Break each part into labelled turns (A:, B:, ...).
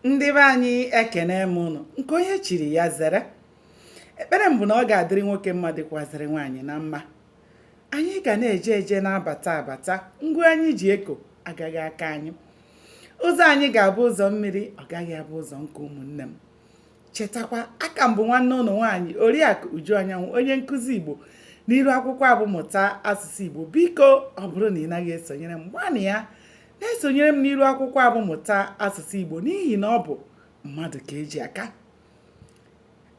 A: Ndị be anyị, ekene m ụnụ. Nke onye chiri ya zere. Ekpere m bụ na ọ ga-adịrị nwoke mma, dịkwazịrị nwaanyị na mma. Anyị ga na-eje eje, na-abata abata. Ngwa anyị ji eko agaghị aka anyị. Ụzọ anyị ga-abụ ụzọ mmiri, ọ gaghị abụ ụzọ nke. Ụmụnne m, chetakwa, aka m bụ nwanne ụnụ nwaanyị, Oriakụ Uju Anyanwụ, onye nkụzi Igbo n'iru akwụkwọ abụ Mụta Asụsụ Igbo. Biko, ọ bụrụ na ị naghị esonyere m, gbanị ya na-esonyere m n'iru akwụkwọ abụ Mụta Asụsụ Igbo, n'ihi na ọ bụ mmadụ ka eji aka.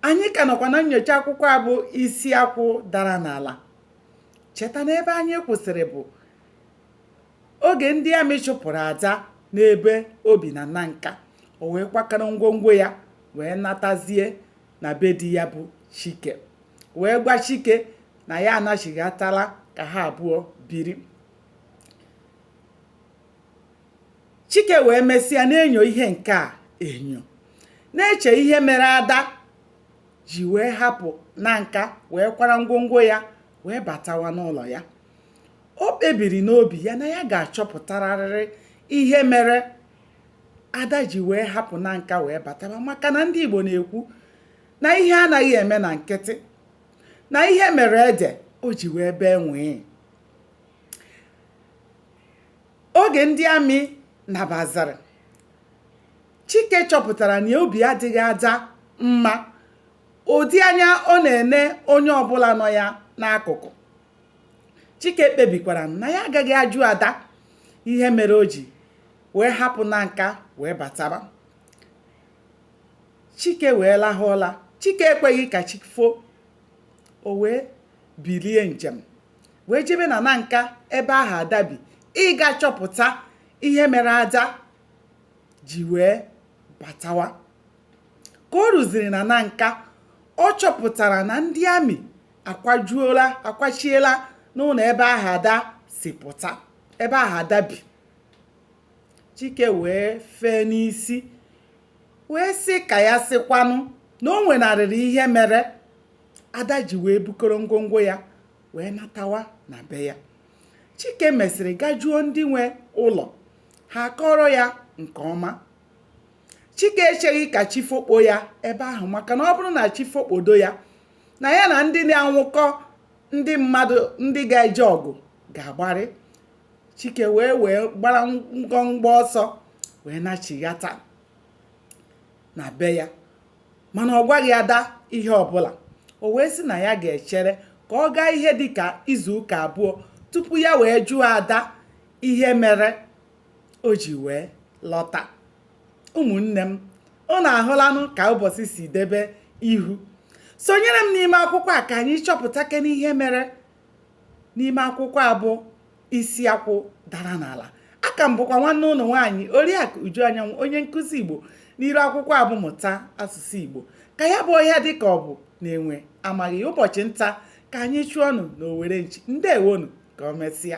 A: Anyị ka nọkwa na nyocha akwụkwọ abụ Isi Akwụ Dara N'ala. Cheta na ebe anyị kwụsịrị bụ oge ndị amị chụpụrụ Ada n'ebe o bi na Nanka. O wee kwakọrọ ngwongwo ya wee natazie na be di ya bụ Chike, wee gwa Chike na ya anachighatala ka ha abụọ biri. Chike wee mesịa na-enyo ihe nke a enyo, na-eche ihe mere Ada ji wee hapụ Nanka, wee kwara ngwongwo ya wee batawa n'ụlọ ya. O kpebiri n'obi ya na ya ga-achọpụtararịrị ihe mere Ada ji wee hapụ Nanka wee batawa, maka na ndị Igbo na-ekwu na ihe anaghị eme na nkịtị, na ihe mere ede o ji wee bee nwee. Oge ndị amị nabaziri, Chike chọpụtara na obi adịghị Ada mma, ụdị anya ọ na-ene onye ọbụla nọ ya n'akụkụ. Chike kpebikwara na ya agaghị ajụ Ada ihe mere o ji wee hapụ Nanka wee bataba. Chike wee lahụ ụla. Chike ekweghị ka chi fo. O wee bilie njem wee jebe na Nanka ebe ahụ Ada bi, ịga chọpụta ihe mere Ada ji wee batawa. Ka o ruziri na Nanka, ọ chọpụtara na ndị amị akwajuola, akwachiela n'ụlọ ebe ahụ Ada si pụta, ebe ahụ Ada bi. Chike wee fee n'isi wee sị ka ya sịkwanụ na o nwenarịrị ihe mere Ada ji wee bukọrọ ngwongwo ya wee natawa na be ya. Chike mesịrị gaa jụọ ndị nwe ụlọ, ha kọrọ ya nke ọma. Chike echeghị ka chi fokpo ya ebe ahụ, maka na ọ bụrụ na chi fokpodo ya, na ya na ndị na-anwụkọ ndị mmadụ, ndị ga-eje ọgụ ga-agbarị. Chike wee gbara ngọngọ ọsọ wee nachighata na be ya, mana ọ gwaghị Ada ihe ọbụla. O wee sị na ya ga-echere ka ọ gaa ihe dịka izu ụka 2 tupu ya wee jụọ Ada ihe mere o ji wee lọta. Ụmụnne m, unu ahụlanụ ka ụbọchị si debe ihu. Sonyere m n'ime akwụkwọ a ka anyị chọpụtakene ihe mere n'ime akwụkwọ a bụ Isi Akwụ Dara N'ala. Aka m bụkwa nwanne ụnụ nwaanyị, Oriakụ Uju Anyanwụ, onye nkụzi Igbo n'iru akwụkwọ a bụ Mụta Asụsụ Igbo. Ka ya bụ ọhịa dị ka ọ bụ na enwe amaghị. Ụbọchị nta ka anyị chụọnụ na owere nchi. Ndewonu, ka o mesịa.